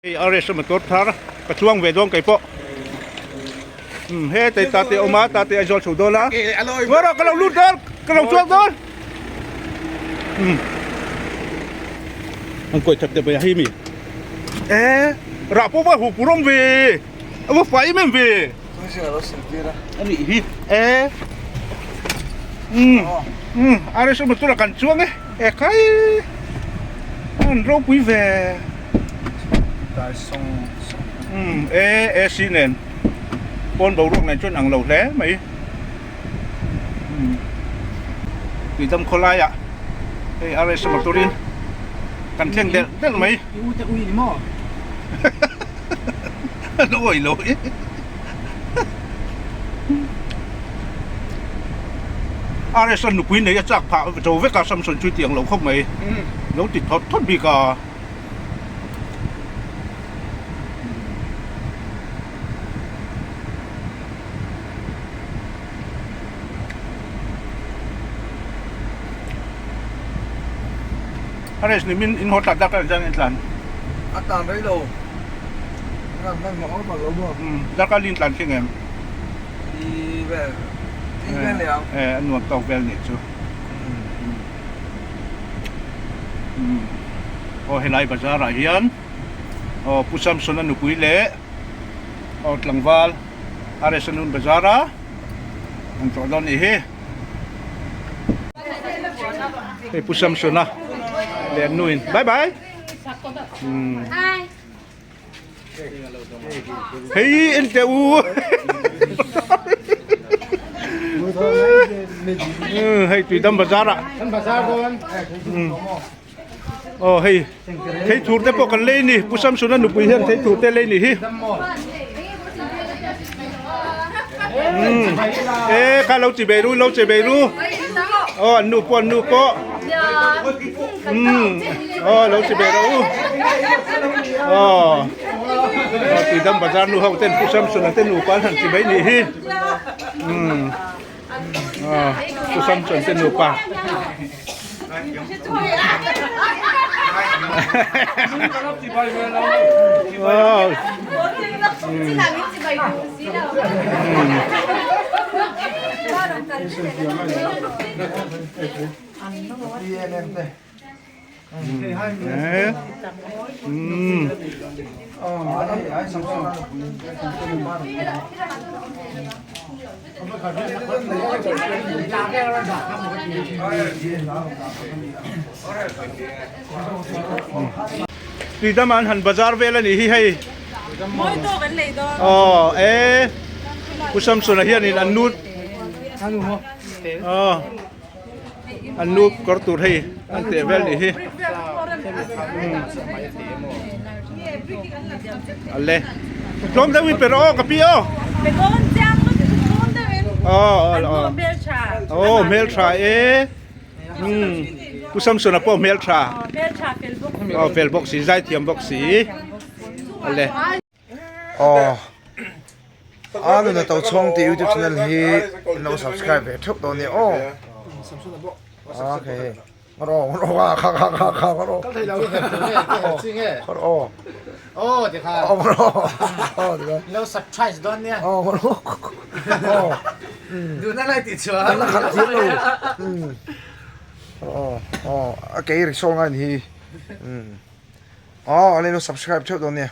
Hei RS motor thar ka chuang ve dawn kei pawh umm hetei tate a awm a tate Aizawl chho dawn a ngaw rawh ka lo lut dawn ka lo chuang dawn umm an kawi that deuh mai a hei mi e rah pawh va hup rawm ve a va fai em em ve a nih hi e umm umm RS motor ah kan chuang e ekhai an ropui ve. Umm e AC nen pawn boruak nen chuan ang lo hle mai umm tuidam khaw laiah hei RS motor in kan thleng delh delh mai an awih lo e RS a nupui nei a chak phah zo vek a Samson chu tiang lo khawp mai lo ti thawt thawt bik a. Ares ni min in haw tlat dak an in tlan. A tlan rei lo. Ran hman mawh awm lo maw. Um darkar lin tlan thleng em? Li vel. Li vel ni ang. Eh a nuam tawk vel nih chu. Aw helai bazar ah hian aw Pu Samson a nupui leh aw tlangval RS Anun bazar a an tlawh dawn nih hi. Hei Pu Samson a leh an nuin bye bye. Hei en teh u hei tuidam bazar ah aw hei thei thur te pawh kan lei ni pu Samson a nupui hian thei thur te lei ni hi e kha lo chi bei ru lo chi bei ru aw an nu pawh an nu pawh Aw lo chi ve rawh u. Aw Tuidam bazar nu ho ten Pu Samson a te nupa an han chi mai nih hi. Umm aw Pu Samson te nupa. Aw Tuidam an han bazar vel a nih hi hei aw e Pu Samsona hianin an nu aw. An nu kawr tur hei an teh vel nih hi ale tlawm deuh in pe rawh aw ka pi aw aw hmel tha e Pu Samsona pawh hmel tha aw fel bawk si zaithiam bawk si ale. Aw a nuna to chhawng tih youtube channel hi in lo subscribe ve theuh tawh nia aw okay ngawr aw ngawr aw kha kha kha kha ngawr aw ngawr aw aw ti kha aw ngawr aw aw ti kha lo subscribe dawn nia aw ngawr aw aw duhna lai tih chhuah kan la khalh thiam lo aw aw a kei ri sawl ngai ni hi aw a lo subscribe theuh dawn nia.